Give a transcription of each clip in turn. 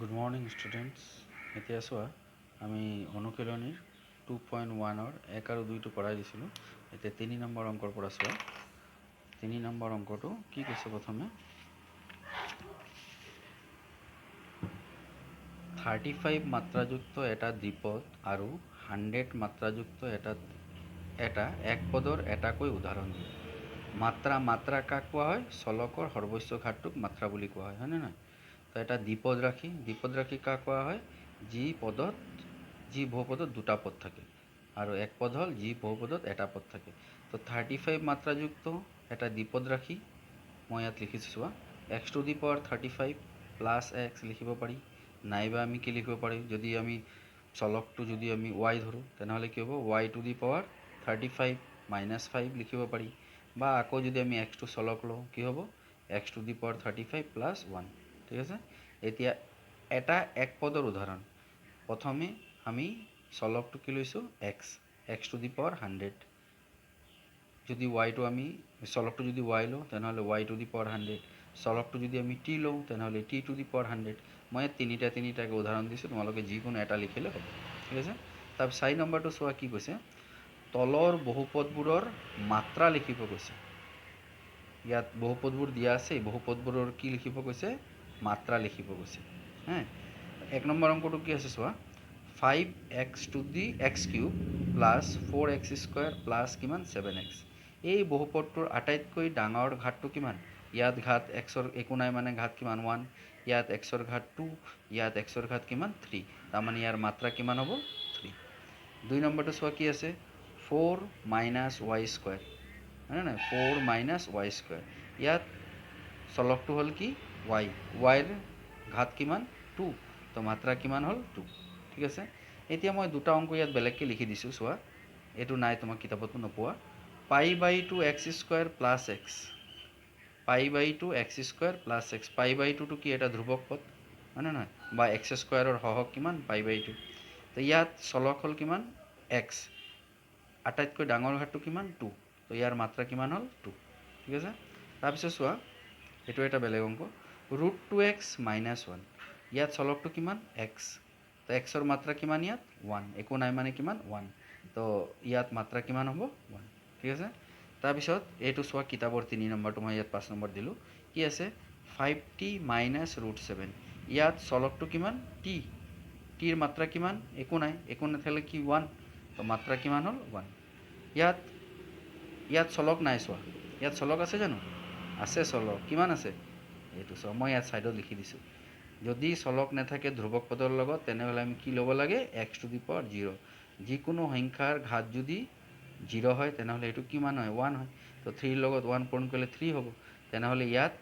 Good morning students. এতিয়া চোৱা, আমি অনুশীলনীৰ 2.1ৰ 1 আৰু 2টো কৰাই দিছিলোঁ। এতিয়া 3 নম্বৰ অংকৰ পৰা চোৱা। 3 নম্বৰ অংকটো কি কৈছে? প্ৰথমে 35 মাত্ৰাযুক্ত এটা দ্বিপদ আৰু 100 মাত্ৰাযুক্ত এটা এটা এক পদৰ এটাকৈ উদাহৰণ দিয়া। মাত্ৰা, মাত্ৰা কাক কোৱা হয়? চলকৰ সৰ্বোচ্চ ঘাতটোক মাত্ৰা বুলি কোৱা হয়, হয়নে নহয়? তো এটা দ্বিপদ ৰাশি, দ্বিপদ ৰাশি কাক কোৱা হয়? যি বহুপদত দুটা পদ থাকে, আৰু এক পদ হ'ল যি বহুপদত এটা পদ থাকে। তো 35 মাত্ৰাযুক্ত এটা দ্বিপদ ৰাশি মই ইয়াত লিখিছোঁ, চোৱা। X to the power 35 plus x লিখিব পাৰি, নাইবা আমি কি লিখিব পাৰি? যদি আমি চলকটো যদি আমি ৱাই ধৰোঁ, তেনেহ'লে কি হ'ব? Y to the power 35 minus 5 লিখিব পাৰি। বা আকৌ যদি আমি এক্সটো চলক লওঁ, কি হ'ব? X to the power 35 plus 1। ঠিক আছে। এতিয়া এটা এক পদৰ উদাহৰণ। প্ৰথমে আমি চলকটো কি লৈছোঁ? X। X to the power 100। যদি ৱাইটো আমি চলকটো যদি ৱাই লওঁ, তেনেহ'লে y to the power 100। চলকটো যদি আমি টি লওঁ, তেনেহ'লে t to the power 100। মই ইয়াত তিনিটা তিনিটাকৈ উদাহৰণ দিছোঁ, তোমালোকে যিকোনো এটা লিখিলে হ'ব। ঠিক আছে। তাৰপিছত 4 নম্বৰটো চোৱা, কি কৈছে? তলৰ বহুপদবোৰৰ মাত্ৰা লিখিব কৈছে। ইয়াত বহুপদবোৰ দিয়া আছে। এই বহুপদবোৰৰ কি লিখিব কৈছে? মাত্ৰা লিখিব কৈছে। হে, 1 নম্বৰ অংকটো কি আছে চোৱা। 5 x to the x cube plus 4 x square plus কিমান? 7 এক্স। এই বহুপদটোৰ আটাইতকৈ ডাঙৰ ঘাতটো কিমান? ইয়াত ঘাত এক্সৰ একো নাই, মানে ঘাত কিমান? 1। ইয়াত এক্সৰ ঘাত 2। ইয়াত এক্সৰ ঘাত কিমান? 3। তাৰমানে ইয়াৰ মাত্ৰা কিমান হ'ব? 3। 2 নম্বৰটো চোৱা, কি আছে? 4 মাইনাছ ৱাই স্কুৱেৰ, হয়নে নহয়? 4 মাইনাছ ৱাই স্কুৱেৰ। ইয়াত চলকটো হ'ল কি? ৱাই। ৱাইৰ ঘাত কিমান? 2। তো মাত্ৰা কিমান হ'ল? 2। ঠিক আছে। এতিয়া মই দুটা অংক ইয়াত বেলেগকৈ লিখি দিছোঁ, চোৱা। এইটো নাই, তোমাক কিতাপতো নোপোৱা। Pi by 2 x square plus x, pi by 2 x square plus x। Pi by টুটো কি? এটা ধ্ৰুৱক পদ, হয়নে নহয়? বা এক্স স্কুৱেৰৰ সহগ কিমান? Pi by 2। তো ইয়াত চলক হ'ল কিমান? এক্স। আটাইতকৈ ডাঙৰ ঘাতটো কিমান? 2। তো ইয়াৰ মাত্ৰা কিমান হ'ল? 2। ঠিক আছে। তাৰপিছত চোৱা, এইটো এটা বেলেগ অংক। Root 2 x minus 1। ইয়াত চলকটো কিমান? এক্স। তো এক্সৰ মাত্ৰা কিমান ইয়াত? 1। একো নাই মানে কিমান? 1। তো ইয়াত মাত্ৰা কিমান হ'ব? 1। ঠিক আছে। তাৰপিছত এইটো চোৱা, কিতাপৰ 3 নম্বৰটো, মই ইয়াত 5 নম্বৰ দিলোঁ। কি আছে? 5 t minus root 7। ইয়াত চলকটো কিমান? টি। টিৰ মাত্ৰা কিমান? একো নাই। একো নাথাকিলে কি? 1। তো মাত্ৰা কিমান হ'ল? 1। ইয়াত চলক নাই, চোৱা। ইয়াত চলক আছে জানো? আছে চলক। কিমান আছে? এইটো চোৱা, মই ইয়াত ছাইডত লিখি দিছোঁ। যদি চলক নাথাকে ধ্ৰুৱক পদৰ লগত, তেনেহ'লে আমি কি ল'ব লাগে? X to the power 0। যিকোনো সংখ্যাৰ ঘাত যদি 0 হয়, তেনেহ'লে এইটো কিমান হয়? 1 হয়। তো 3ৰ লগত 1 পূৰণ কৰিলে 3 হ'ব। তেনেহ'লে ইয়াত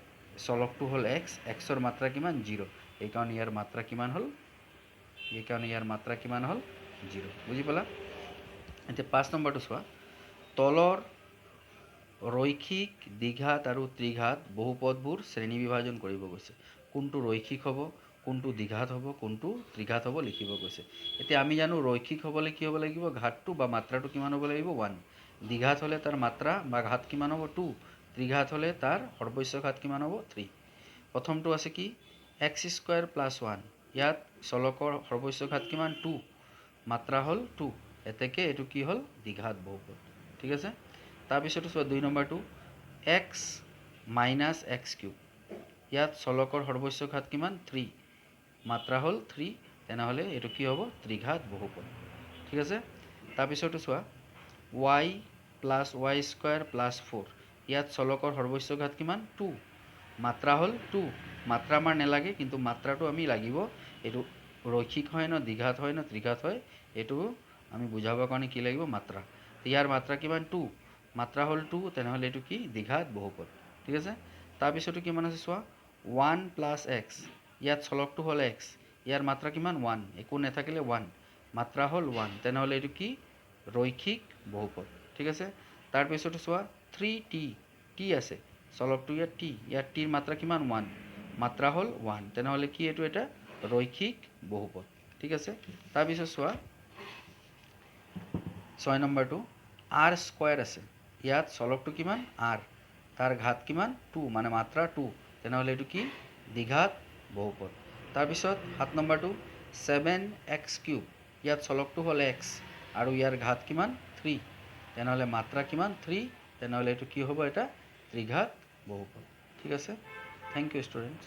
চলকটো হ'ল এক্স। এক্সৰ মাত্ৰা কিমান? 0। এইকাৰণে ইয়াৰ মাত্ৰা কিমান হ'ল? এইকাৰণে ইয়াৰ মাত্ৰা কিমান হ'ল? 0। বুজি পালা? এতিয়া 5 নম্বৰটো চোৱা। তলৰ ৰৈখিক, দ্বিঘাত আৰু ত্ৰিঘাত বহুপদবোৰ শ্ৰেণী বিভাজন কৰিব কৈছে। কোনটো ৰৈখিক হ'ব, কোনটো দ্বিঘাত হ'ব, কোনটো ত্ৰিঘাত হ'ব লিখিব কৈছে। এতিয়া আমি জানো, ৰৈখিক হ'বলৈ কি হ'ব লাগিব? ঘাতটো বা মাত্ৰাটো কিমান হ'ব লাগিব? 1। দ্বিঘাত হ'লে তাৰ মাত্ৰা বা ঘাত কিমান হ'ব? 2। ত্ৰিঘাত হ'লে তাৰ সৰ্বোচ্চ ঘাত কিমান হ'ব? 3। প্ৰথমটো আছে কি? X square plus 1। ইয়াত চলকৰ সৰ্বোচ্চ ঘাত কিমান? 2। মাত্ৰা হ'ল 2। এতেকে এইটো কি হ'ল? দ্বিঘাত বহুপদ। ঠিক আছে। তাৰপিছতো চোৱা, 2 নম্বৰটো, এক্স মাইনাছ এক্স কিউব। ইয়াত চলকৰ সৰ্বোচ্চ ঘাত কিমান? 3। মাত্ৰা হ'ল 3। তেনেহ'লে এইটো কি হ'ব? ত্ৰিঘাত বহুপদ। ঠিক আছে। তাৰপিছতো চোৱা, y plus y square plus 4। ইয়াত চলকৰ সৰ্বোচ্চ ঘাত কিমান? 2। মাত্ৰা হ'ল 2। মাত্ৰা আমাৰ নেলাগে, কিন্তু মাত্ৰাটো আমি লাগিব। এইটো ৰৈখিক হয় ন দ্বিঘাত হয় ন ত্ৰিঘাত হয়, এইটো আমি বুজাবৰ কাৰণে কি লাগিব? মাত্ৰা। ইয়াৰ মাত্ৰা কিমান? 2। মাত্ৰা হ'ল 2। তেনেহ'লে এইটো কি? দ্বিঘাত বহুপদ। ঠিক আছে। তাৰপিছতো কিমান আছে চোৱা। 1 প্লাছ এক্স। ইয়াত চলকটো হ'ল এক্স। ইয়াৰ মাত্ৰা কিমান? 1। একো নাথাকিলে 1। মাত্ৰা হ'ল 1। তেনেহ'লে এইটো কি? ৰৈখিক বহুপদ। ঠিক আছে। তাৰপিছতো চোৱা, 3 টি। টি আছে চলকটো ইয়াত টি। ইয়াত টিৰ মাত্ৰা কিমান? 1। মাত্ৰা হ'ল 1। তেনেহ'লে কি এইটো এটা ৰৈখিক বহুপদ। ঠিক আছে। তাৰপিছত চোৱা, 6 নম্বৰটো, আৰ স্কুৱেৰ আছে। ইয়াত চলকটো কিমান? আৰ। তাৰ ঘাত কিমান? 2, মানে মাত্ৰা 2। তেনেহ'লে এইটো কি? দ্বিঘাত বহুপদ। তাৰপিছত 7 নম্বৰটো ছেভেন এক্স কিউব। ইয়াত চলকটো হ'ল এক্স আৰু ইয়াৰ ঘাত কিমান? থ্ৰী। তেনেহ'লে মাত্ৰা কিমান? থ্ৰী। তেনেহ'লে এইটো কি হ'ব? এটা ত্ৰিঘাত বহুপদ। ঠিক আছে, thank U students.